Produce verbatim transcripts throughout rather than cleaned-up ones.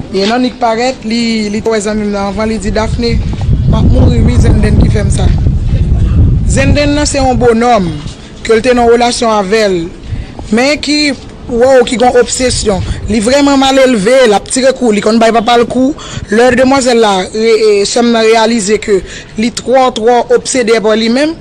E nan nik parèt, li, li te wè zanmi m nan anvan, li di, "Daphné, m ap mouri wi, Zenden ki fè m sa." Zenden nan se yon bonòm ke l te nan relasyon avè l, men ki, wow, ki gon obsesyon. Li vrèman mal elve, l ap tire kou, li konn bay papa l kou. Lè demwazèl la, e, e, sè m nan reyalize ke li twò, twò obsede pa li menm,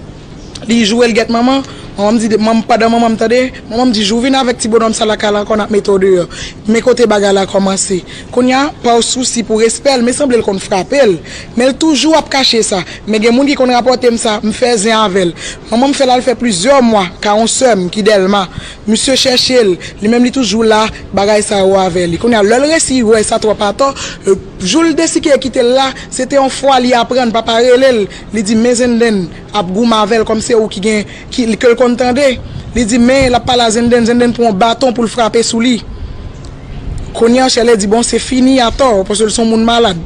li joure l gèt manman. Manman m di, manm, pandan manman m tande, manman m di, "Jou vin avèk ti bonòm sa lakay la ankò, n ap mete w deyò." Men kote bagay la kòmanse. Kounye a, pa sousi pou respè l, men sanble l konn frape l. Men l toujou ap kache sa. Men gen moun ki konn rapòte m sa, m fè zen avè l. Manman m fè l al fè plizyè mwa ka yon sè m ki Dèlma. Misye chèche l, li menm li toujou la, bagay sa yo avè li. Kounye a, lè l resi wè sa twòp atò, jou l deside kite l la, se te yon fwa li aprann, papa rele l, li di, "Men Zenden ap goumen avè l kòm se ou ki gen, ki, ke l konn tande." Li di, men l ap pale a Zenden, Zenden pran yon baton pou l frape sou li. Kounye a, Shirley di, "Bon, se fini atò, paske l se yon moun malad."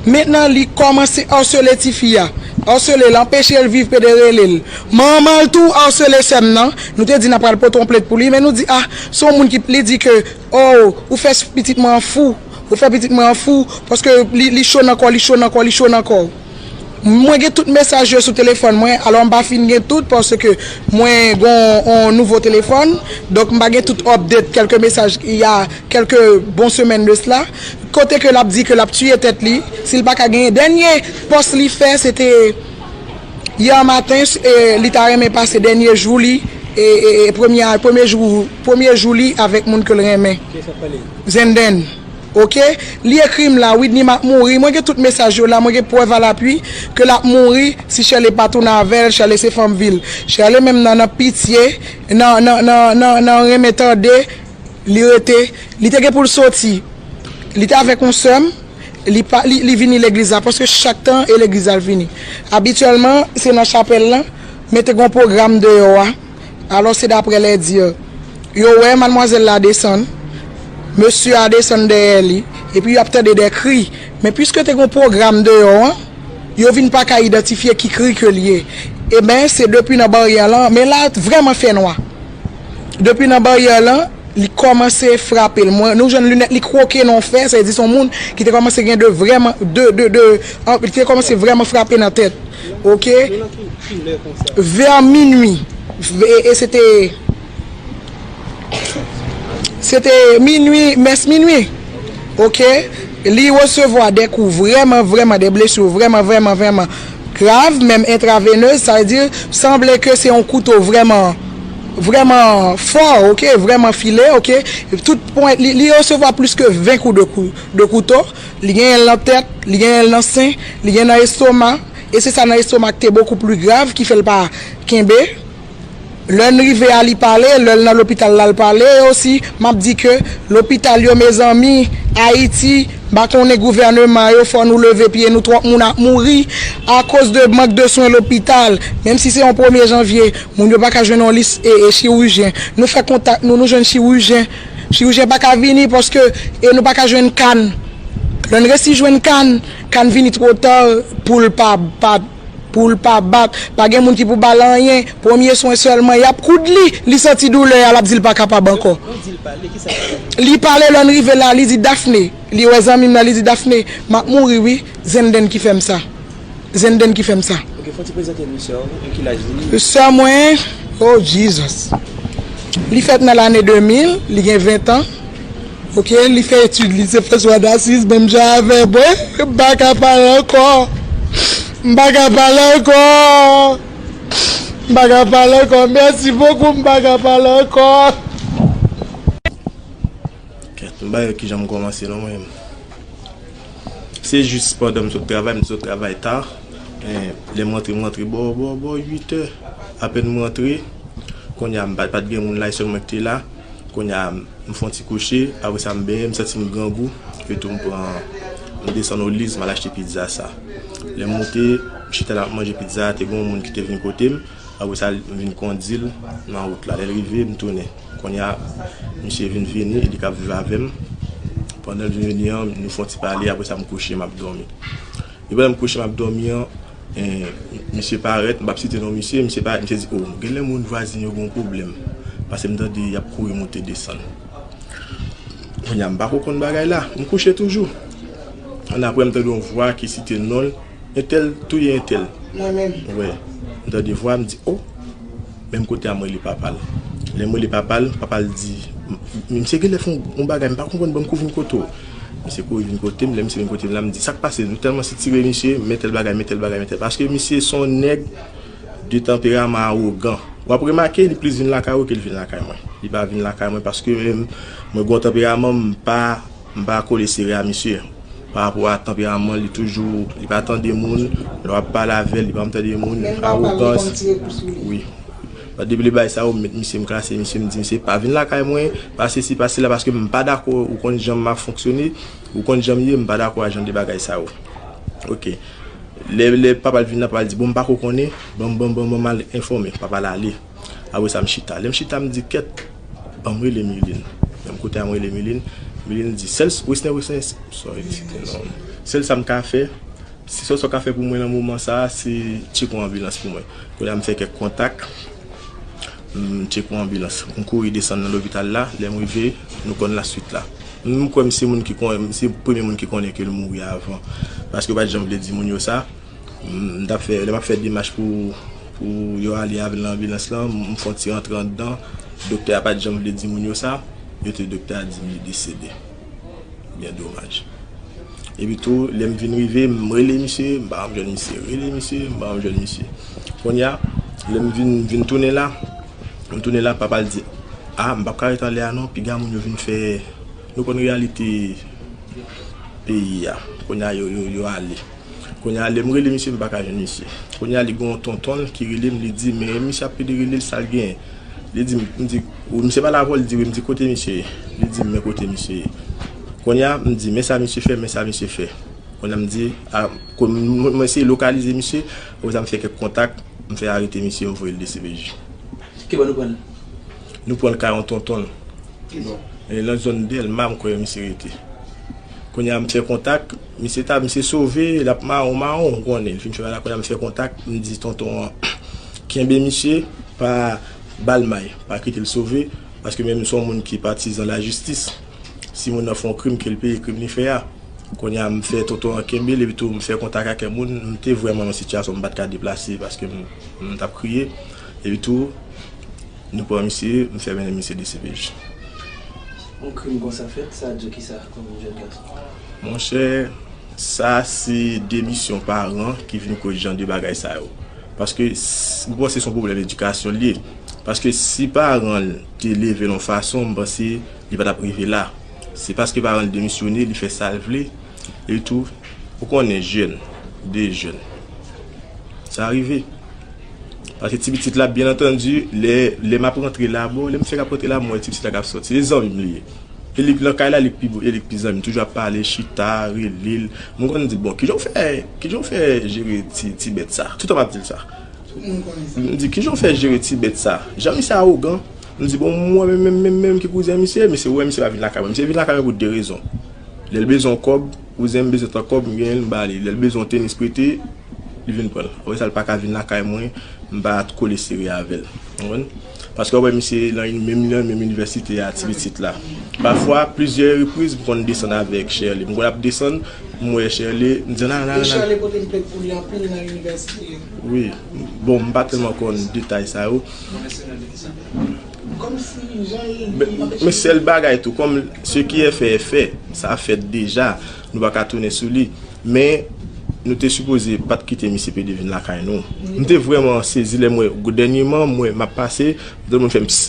Mentnan, li kòmanse asele tifi a. Asele l, anpeche l viv, pede rele l. Manman l tou asele sè m nan. Nou te di n ap pral pote yon plent pou li, men nou di, ah, se yon moun ki, li di ke, oh, ou fè pitit mwen an fou. Ou fè pitit mwen an fou, paske li, li cho nan kò, li cho nan kò, li cho nan kò. Mwen gen tout mesaj yo sou telefòn mwen, alò m pa fin gen tout, paske mwen gen yon nouvo telefòn, donk m pa gen tout update, kèlke mesaj, il y a quelques bon semèn de cela, kote ke l ap di ke l ap tiye tèt li, si l pa ka genyen. Dènye pòs li fè, se te yè maten, e, li ta renmen pase dènye jou li, e, e, e, premye, premye jou, premye jou li avèk moun ke l renmen. Zenden. Oke? Li ekri m la, Widny, m ap mouri. Mwen gen tout mesaj yo la, mwen gen prèv alapui ke l ap mouri si Shirley pa tounen avè l, Shirley se fanm vil. Shirley menm nan, nan pitye, nan, nan, nan, nan, nan renmen tande, li rete, li te gen pou l soti. Li te avèk yon sè m, li pa, li, li vini legliz la, paske chak tan e legliz la l vini. Abityèlman, se nan chapèl lan, men te gen yon pwogram deyò a. Alò, se daprè lè di, yo wè madmwazèl la desann, mesye a desann dèyè li, epi y ap tande de kri. Men piske te gen yon pwogram deyò an, yo vin pa ka idantifye ki kri ke l ye. Eben, se depi nan baryè lan, men la vrèman fè nwa. Depi nan baryè lan, li kòmanse frape l. Mwen, nou jwenn linèt li kwoke nan yon fè, sa vle di se yon moun ki te kòmanse gen de vrèman, de, de, de, an, li te kòmanse vrèman frape nan tèt. Oke? Vè minui. E, e se te, se te minui, mès minui. Oke? Li resevwa de kou vrèman, vrèman, de blesi vrèman, vrèman, vrèman grav, menm entravenez, sa vle di, sanble ke se yon kouto vrèman, vrèman fò, oke, vrèman file, oke. Tout pwen, li, li resevwa plis ke ven kou de kou, de kouto. Li genyen l nan tèt, li genyen l nan sen, li gen nan estoma, e se sa nan estoma ki te bokou pli grav, ki fè l pa kenbe. Lè n rive a, li pale, lè l nan lopital la, l pale, e osi, m ap di ke lopital yo, mezanmi, Ayiti, m pa konnen gouvèneman yo, fò nou leve pye nou, twòp moun ap mouri akoz de mank de swen lopital. Menm si se yon premye janvye, moun yo pa ka jwenn yon lis, e, e chirijyen. Nou fè kontak nou, nou jwenn chirijyen. Chirijyen pa ka vini paske, e nou pa ka jwenn kann. Lè n resi jwenn kann, kann vini twò ta pou l pa, pa pou l pa bat, pa gen moun ki pou ba l anyen, premye swen sèlman, y ap koud li, li santi doulè a, l ap di l pa kapab ankò. Li pale, lè n rive la, li di, "Daphné," li wè zanmi m nan, li di, "Daphné, m ap mouri wi, Zenden ki fè m sa. Zenden ki fè m sa." Ok, fò ti prezante nou sè w, e ki laj li? Sè mwen, oh Jesus. Li fèt nan lane de mil, li gen ven tan. Oke, li fè etid li, se François d'Assise, menm jan avè mwen. M pa ka pale ankò. M pa ka pale ankò. M pa ka pale ankò. Mèsi bokou, m pa ka pale ankò. Kèt, m pa wè kijan m kòmanse non mwen menm. Se jis pandan m sot travay, m te sot travay ta. Eh, lè m rantre, m rantre bò, bò, bò uit è. Apèn m rantre, kounye a m pa, pa t gen moun la, e sèl mwen ki te la. Kounye a m fè yon ti kouche, apre sa m benyen, m santi m grangou, etou m pran, m desann Oliz, m al achte pizza sa. Lè m moute, m chita la ap manje pizza a, te gen yon moun ki te vin kote m, apre sa m vin kondi l nan wout la. Lè l rive, m tounen. Kounye a, misye vin vini, e li k ap viv avè m. Pandan l vin vini an, nou fè yon ti pale, apre sa m kouche, m ap dòmi. E pandan m kouche, m ap dòmi an, eh, misye parèt, m p ap site non misye, misye parèt, misye di, "O, genlè moun vwazen yo gen yon pwoblèm." Paske m tande y ap kouri moute desann. Kounye a m pa ko konn bagay la, m kouche toujou. Annapre m tande yon vwa ki site non l, entèl touye entèl. Mwen menm. Wi. M tande vwa, m di, o. Menm kote a m rele papa l. Lè m rele papa l, papa l di, m- m- misye genlè fè yon- yon bagay, m pa konprann, ban m kouri vin kote w. Misye kouri vin kote m, lè misye vin kote m la, m di, sa k pase? Nou tèlman sitire misye, men tèl bagay, men tèl bagay, men tèl. Paske misye se yon nèg de tanperaman awogan. W ap remake, li plis vin lakay ou ke l vin lakay mwen. Li pa vin lakay mwen paske mwen, mwen gen yon tanperaman, m pa, m pa kole sere a misye. Pa rapò a tanperaman, li toujou, li pa tande moun. Lè w ap pale avè l, li pa tande moun. Menm pa w pale, li konn tire kou sou li. Wi. Depi li bay sa yo, m met misye, m klase misye, m di misye, pa vin lakay mwen, pa sesi, pa sela, paske m pa dakò, ou konn jan m ap fonksyone, ou konn jan m ye, m pa dakò a jan de bagay sa yo. Ok. Lè, lè papa l vin la, papa l di, bon, m pa ko konnen, ban m, ban m, ban m, ban m al enfòme. Papa l ale. Apre sa, m chita. Lè m chita, m di, kèt, ban m rele Miline. Menm kote a, m rele Miline. Miline di, sèl, Wesner, Wesner, sorry, site non. Sèl sa m ka fè, se sèl sa w ka fè pou mwen nan moman sa a, se tcheke yon anbilans pou mwen. Kounye a, m fè kèk kontak. M tcheke yon anbilans. M kouri desann nan lopital la. Lè m rive, nou konn laswit la. M kwè m se moun ki konnen, m se premye moun ki konnen ke l mouri avan. Paske yo pa t janm vle di moun yo sa. M, m t ap fè, lè m ap fè demach pou, pou yo ale avè l nan anbilans lan, m fè yon ti rantre anndan. Doktè a pa t janm vle di moun yo sa. Yo te, doktè a di m li desede. Byen domaj. Epi tou, lè m vin rive, m rele misye, m pa janm jwenn misye. Rele misye, m pa janm jwenn misye. Kounye a, lè m vin, vin tounen la, m tounen la, papa l di, a, m p ap ka ret anlè a non, piga moun yo vin fè, nou konn reyalite peyi a. Kounye a, yo, yo, yo ale. Kounye a, lè m rele misye, m pa ka jwenn misye. Kounye a, li gen yon tonton l ki rele m, li di, men misye ap pede rele l, sa l genyen? Li di m, m di, ou misye pale avè w? Li di, wi. M di, kote misye ye? Li di m, men kote misye ye. Kounye a, m di, men sa misye fè, men sa misye fè. Kounye a, m di, a, ko- m- mwen eseye lokalize misye, apre sa, m fè kèk kontak, m fè arete misye, m voye l D C P J. Ki bò nou pran l? Nou pran l kay yon tonton l. Ki zòn? E nan zòn Dèlma, m kwè misye rete. Kounye a, m fè kontak, misye ta, misye sove, l ap mawon, mawon, ou konnen, l fin fè bagay la, kounye a, m fè kontak, m di tonton an, kenbe misye, pa ba l may, pa kite l sove, paske menm se yon moun ki patizan lajistis. Si moun nan fè yon krim, ke l peye krim li fè a. Kounye a, m fè tonton an kenbe l, epi tou, m fè kontak ak kèk moun, m te vrèman nan sitiyasyon m pa t ka deplase, paske m, m t ap kriye. Epi tou, nou pran misye, m fè mennen misye D C P J. Yon krim konsa fèt, sa di w kisa kòm yon jèn gason? Monchè, sa se demisyon paran ki vin koz jan de bagay sa yo. Paske, s- m panse se yon pwoblèm edikasyon l ye. Paske si paran l te leve l yon fason, m panse li pa t ap rive la. Se paske paran l demisyone, li fè sa l vle. Epi tou, ou konnen jèn, de jèn. Sa rive. Paske ti pitit la, byen antandi, lè, lè m ap rantre la, bon, lè m fèk ap rantre la, m wè ti pitit la k ap sòti. Se zanmi m li ye. E li k nan kay la, li k pi bon, e li k pi zanmi m. Toujou ap pale, chita, rele l. Mwen konn di, bon, kijan w fè, kijan w fè jere ti, ti bèt sa? Toutan m ap di l sa. Tout moun konnen sa. M di, kijan w fè jere ti bèt sa? Jan misye awogan. M di, bon, mwen menm, menm, menm, menm ki kouzen misye, misye wè misye pa vin lakay mwen. Misye vin lakay mwen pou de rezon. Lè l bezwen yon kòb, kouzen m bezwen tan kòb, m genyen l, m ba li. Lè l bezwen yon tenis prete, li vin pran l. Apre sa, l pa ka vin lakay mwen, m pa kole sere avè l. Ou konprann? Paske w wè misye nan menm, nan menm inivèsite a, ti pitit la. Pafwa, plizyè repriz, m konn desann avèk Sherley. M konn ap desann, m wè Sherley, m di, nan, nan, nan. E Sherley pote m plent pou li anpil nan inivèsite. Wi. Bon, m pa tèlman konn detay sa yo. Men, men sèl bagay tou, kòm ce qui est fait est fait, sa fèt deja, nou pa ka tounen sou li. Men, nou te sipoze pa t kite misye pede vin lakay nou. M te vrèman sezi lè m wè, dènyèman, m wè m ap pase, tout moun fè m ps.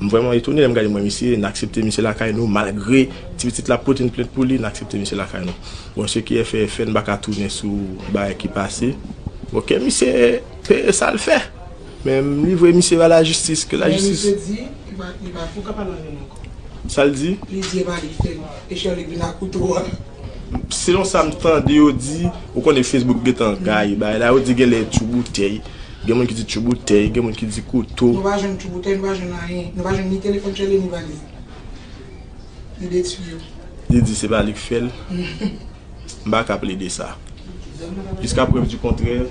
M vrèman etone lè m gade m wè misye, n aksepte misye lakay nou, malgre ti pitit la pote n plent pou li, n aksepte misye lakay nou. Bon, ce qui est fait est fait, n pa ka tounen sou bagay ki pase. Bon, ke misye peye sa l fè. Men m livre misye ba lajistis, ke lajistis. Men misye di, li pa, li pa pou ka pale anyen ankò. Sa l di? Li di e pa li k fè l. E Sherley k vin ak kouto a. Selon sa m tande yo di, ou konnen Facebook gentan gaye bagay la, yo di genlè tchou boutèy. Gen moun ki di tchou boutèy, gen moun ki di kouto. Nou pa jwenn tchou boutèy, nou pa jwenn anyen. Nou pa jwenn ni telefòn Sherley, ni valiz. Nou detwi yo. Li di se pa li k fè l. M pa ka plede sa. Jiska prèv di kontrè,